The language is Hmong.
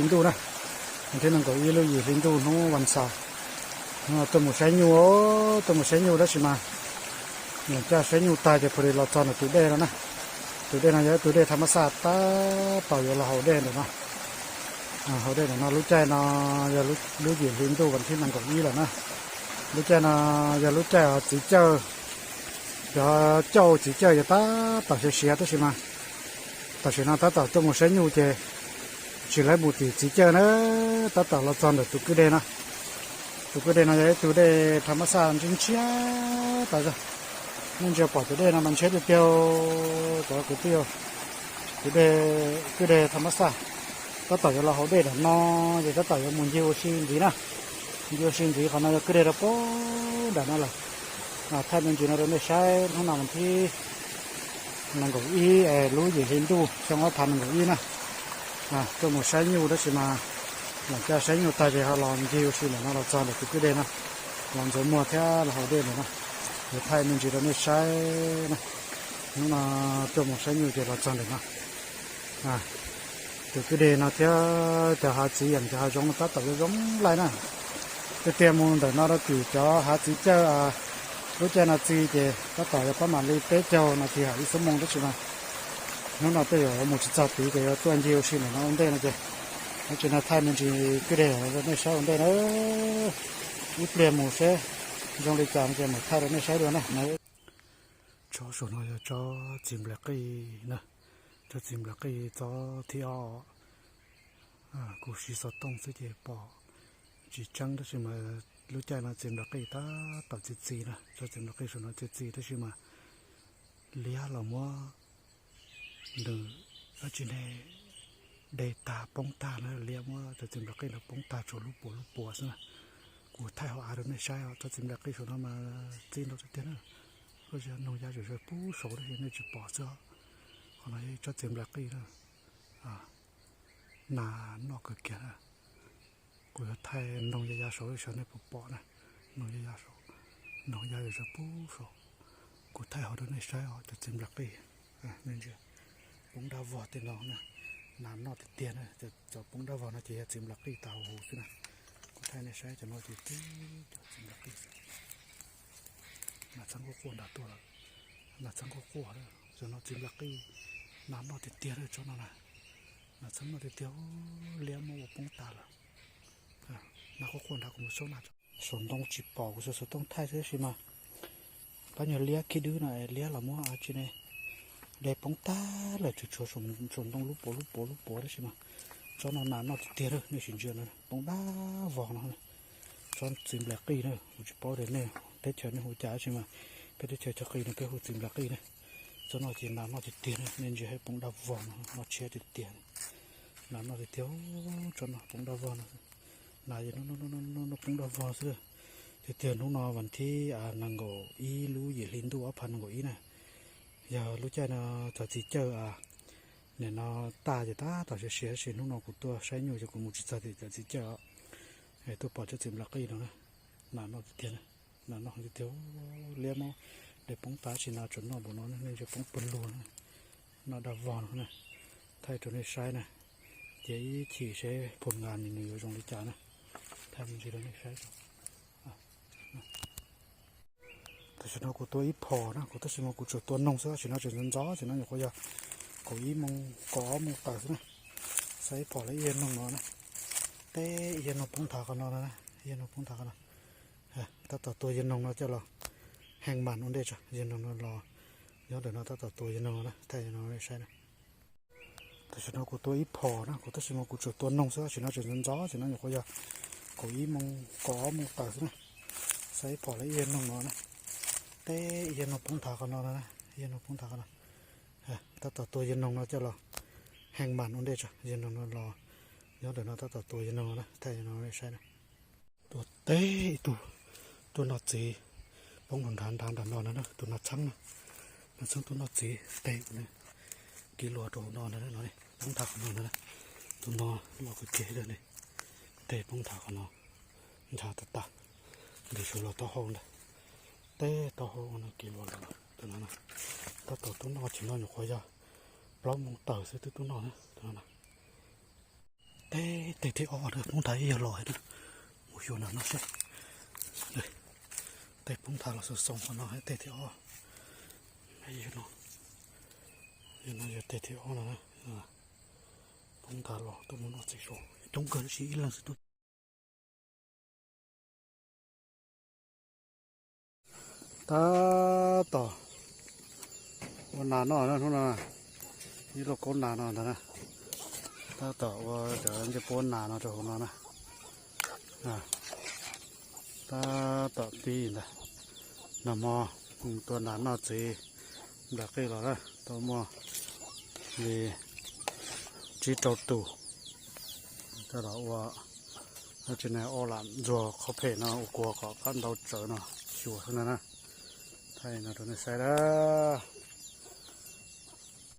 Ntuj na, thib nees nkaum ib lub yim hli ntuj hnub vas xaum, tuaj mus saib nyuj, tuaj mus saib nyuj tab sis mas los caj saib nyuj tag ces pha li los txog ntawm tus dej no na. Tus dej no yog ib tug dej tham mab xaj tab tom yuav los haus dej ntawm no. Haus dej ntawm no lub caij no yog lub yim hli ntuj vas thib nees nkaum ib lawm na. Lub caij no yog lub caij txiv cawj, cov cauj txiv cawj yog tab tom siav siav tab sis mas tam sim no tab tom tuaj mus saib nyuj ces tsis lawv mus tim txiv cawj na, tab tom los txog ntawm tus kwj deg no. Tus kwj deg no yog ib tug dej tham mab xaj ntshiab ntshiab tas zog. Nej ntsia pom tus dej no mas ntshiab tiag tiag, cov kwv tij. Tus dej, kwj deg tham mab xaj tab tom yuav los haus dej ntawm no, ces tab tom yuav mus ncig ua si ntxiv na. Ncig ua si ntxiv, qhov no yog kwj deg rau pem nram no lawm. Thaij me ntsis no rau nej saib, hnub no vas thib nees nkaum ib lub yim hli ntuj xyoo ob phav nees nkaum ib na. Tuaj mus saib nyuj tab sis mas los caj saib nyuj tag ces ho los ncig ua si ntawm no los txog ntawm tus kwj deg no, los ntxuav muag thiab los haus dej ntawm no. Yuav thaij me ntsis rau nej saib na. Hnub no tuaj mus saib nyuj ces los txog ntawm no. Tus kwj deg no thiab cov hav txiv yam cov hav zoov no tab tom yuav zoo laij na. Tiag tiag mus ntawm no rau tim cov hav txiv cawj, lub caij no txi ces tab tom yuav pab mam li peb caug nas this hos ib xuab moos tab sis mas hnub no tej zaum yuav mus tsis txog tid ces yuav tuaj ncig ua si ntawm no ua ntej no ces, tab sis no thaij me ntsis kwj deg rau nej saib ua ntej na. Ib pliag mus seb zoo li cas no ces mam thaij rau nej saib dua na. Tsob saum no yog tsob txiv nplaim qij na, tsob txiv nplaim qij tsob thib ob. Kuv siv xov tooj xwb ces pom tsis tseeb tab sis mas lub caij no txiv nplaim qij tab tom txi txiv na, tsob txiv nplaim qij saum no txi txiv tab sis mas liab los muab nws dab tsi ne, de tag poob tag na, liab muab cov txiv nplaim qij no poob tag tshuav lub puas lub puas xwb na. Kuv thaij hauv av rau nej saib os, tsob txiv nplaim qij saum no mas txi ntau tiag tiag na. Koj tsis noog ya zom zaws pub saud tab sis nej tsis pom xwb os. Qhov no yog ib tsob txiv nplaim qij na, nas noj kawg kiag na. Kuv yuav thaij noog ya ya saud xyov nej puas pom na, noog ya ya saud, noog ya zom zaws pub saud. Kuv thaij hauv rau nej saib os, cov txiv nplaim qij, nej ntsia, poob dab vog tej no na, nas noj tiag tiag na, cov poob dab vog no ces yog txiv nplaim qij tas huv huv xwb na. Kuv thaij nej saib cov no ces tib cov txiv nplaim qij. Nas txheeb quaj quaj nrad tuaj lawm, nas txheeb quaj quaj, cov no txiv nplaim qij, nas noj tiag tiag na tsob no na, nas txheeb noj tiag tiag, liab muab ua poob tas lawm. Nas quaj quaj nrad kuv mus xauj nas. Saum ntoo tsis pom, kuv xuas xov tooj thaij xwb tab sis mas pab nyuag liab khib dwb no liab los muab dab tsi ne, de poob tag lawm, tsuas tshuav saum ntoo lub puas lub puas lub puas tab sis mas tsob no nas noj tiag tiag na, nej sim ntsia no poob dab vog no. Tsob txiv nplaim qij na, kuv tsis paub tias nej teb chaws nej hu cas tab sis mas peb teb chaws chaw qis no peb hu txiv nplaim qij na. Tsob no ces nas noj tiag tiag na, nej ntsia poob dab vog no, noj tshiab tiag tiag. Nas noj tiag tiag, tsob no poob dab vog no. Nas yeej noj poob dab vog xwb. Tiag tiag hnub no vas thib nees nkaum ib lub yim hli ntuj ob phav nees nkaum ib na, yog lub caij no cov txiv cawj nim no tag ces tab tom siav siav tab sis hnub no kuv tuaj saib nyuj ces kuv mus tsis txog tim cov txiv cawj os. Tuaj pom tsob txiv nplaim qij no na, nas noj tiag tiag na, nas noj tiag tiag, liab muab de poob tas tab sis nas tsuas noj npaum no, nej ntsia poob pawg lug na, nas dab vog no na. Thaij rau nej saib na, cia ib chim seb phom nkas nws yuav zoo li cas na. Thaij me ntsis rau nej saib. Tam sim no kuv tua ib phom na, kuv tab sis mas kuv tsuas tua noog xwb, tam sim no tseem ntxov ntxov, tam sim no nyuam qhuav yog kaum ib moos kaum ob moos tawm xwb na. Saib ib phom lawm ib yag noog no na, teb ib yag noog poob nthav qhov no na, ib yag noog poob nthav qhov no. Tab tom tua yag noog no coj los heej mas ua ntej tso, yag noog no los nyob ntawm no tab tom tua yag noog no na, thaij yag noog no saib na. Tam sim no kuv tua ib phom na, kuv tab sis mas kuv tsuas tua noog xwb, tam sim no tseem ntxov ntxov, tam sim no nyuam qhuav yog kaum ib moos kaum ob moos tawm xwb na. Saib ib phom lawm ib yag noog no na, teb ib yag noog poob nthav qhov no na, ib yag noog poob nthav qhov no. Tab tom tua yag noog no coj los heej mas ua ntej tso, yag noog no los nyob ntawm no tab tom tua yag noog no na, thaij yag noog no saib na. Tua teb ib tug tuaj noj txiv, poob nram nrad nrad nram no na, tus nas txheeb na, nas txheeb tuaj noj txiv teg kuv ne, kiv luas rau hauv no ntag no, poob nthav qhov no ntag. Tus no loj kawg kiag li ne, teg poob nthav qhov no, ntshav tas tas, ntes suav los taub hau ntag, teb taub hau no kiv luas los tus no na. Tab tom tuaj noj tsis no nyuam qhuav yog plaub moos tawm xwb twb tuaj noj na tus no na. Teb teg thib ob na, poob nthav ib yawg los na. Mus xyuas nas noj seb. Teg poob nthav los xoo xoo qhov no, teg thib ob. Yog no yog teg thib ob no na. Poob nthav los tuaj mus noj txiv saud coob kawg, tab sis ib leeg xwb tuaj. Tab tom ua nas noj na hnub no, ib lub kaub nas no ntag na. Tab tom ua cov ncej puab nas no rau hauv no na. Tab tom pib ntag, nag hmo tua nas noj txiv nplam qij los na, tau muaj li tsib rau tus. Tab tom ua, tsis ne, ob lam ntxuag qhov phem no ua kua kom qab ntau tsawv no xyuas xwb na na. Thaij no rau nej saib na.